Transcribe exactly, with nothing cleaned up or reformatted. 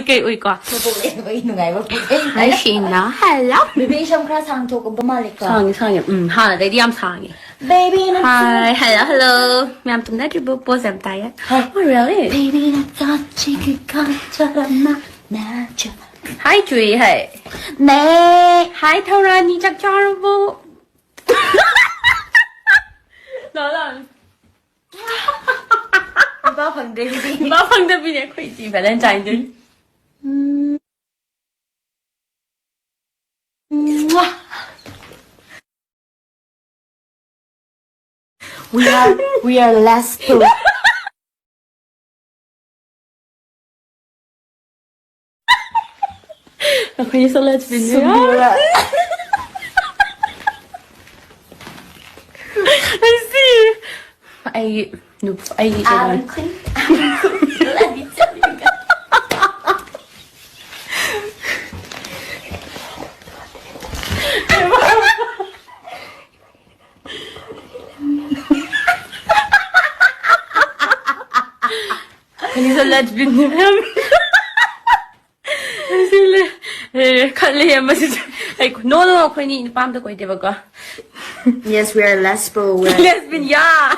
ꯀꯩ ꯎꯏꯀꯣ? ꯃꯕꯣꯛ ꯂꯩꯕꯒꯤ ꯅꯨꯡꯉꯥꯏꯕ ꯄꯣꯛꯊꯩ꯫ ꯑꯩ ꯁꯤꯅ ꯍꯦꯜꯂꯣ꯫ ꯕꯦꯕꯤ ꯁꯝ ꯈꯔ ꯁꯥꯡꯊꯣꯛꯄ ꯃꯥꯜꯂꯦꯀꯣ꯫ ꯁꯥꯡꯉꯤ ꯁꯥꯡꯉꯤ꯫ ꯎꯝ, ꯍꯥꯟꯅꯗꯩꯗꯤ ꯌꯥꯝ ꯁꯥꯡꯉꯤ꯫ Baby ꯅꯪ Hi, hello, hello. ꯃꯌꯥꯝ ꯇꯨꯝꯅꯗ꯭ꯔꯤꯕꯣ? Pose ꯌꯥꯝ ꯇꯥꯏꯌꯦ꯫ Hi. Oh, really? Baby ꯅꯪ ꯆꯥꯁꯤꯒꯤ ꯀꯥꯟꯆꯔꯃ ꯅꯥꯖ Hi, ꯆꯨꯏ, hi. ꯅꯦ꯫ Hi, ꯊꯧꯔꯥꯅꯤ, ꯆꯥꯛ ꯆꯥꯔꯕꯣ? ꯂꯥꯛꯑꯣ, ꯂꯥꯛꯑꯣ꯫ ꯅꯨꯄꯥ ꯐꯪꯗ꯭ꯔꯦ ꯑꯗꯨꯗꯤ꯫ ꯅꯨꯄꯥ ꯐꯪꯗꯕꯤꯅꯦ ꯑꯩꯈꯣꯏ ꯏꯆꯦ Valentine Day꯫ Um. ꯃ꯭ꯋꯥ꯫ We are, we are less two. ꯑꯩꯈꯣꯏꯒꯤꯁꯨ lesbian ꯅꯦ꯫ ꯁꯨꯕꯤꯔ꯫ ꯑꯩ ꯁꯤ ꯑꯩ ꯅꯨꯞ-, ꯑꯩꯒꯤ ꯀꯩꯅꯣ꯫ I'm queen. I'm queen. Let me tell you guys. ꯑꯩꯁꯨ lesbian ꯅꯦ ꯃꯌꯥꯝ꯫ ꯑꯩꯁꯨ ꯂꯦ-, ꯑꯦ, ꯈꯜꯂꯦ ꯃꯁꯤꯁꯨ꯫ ꯑꯩ, no, no, no, ꯑꯩꯈꯣꯏꯅꯤ ꯅꯨꯄꯥ ꯑꯝꯇ ꯀꯣꯏꯗꯦꯕꯀꯣ꯫ Yes, we are lesbo. We are Lesbian, yeah.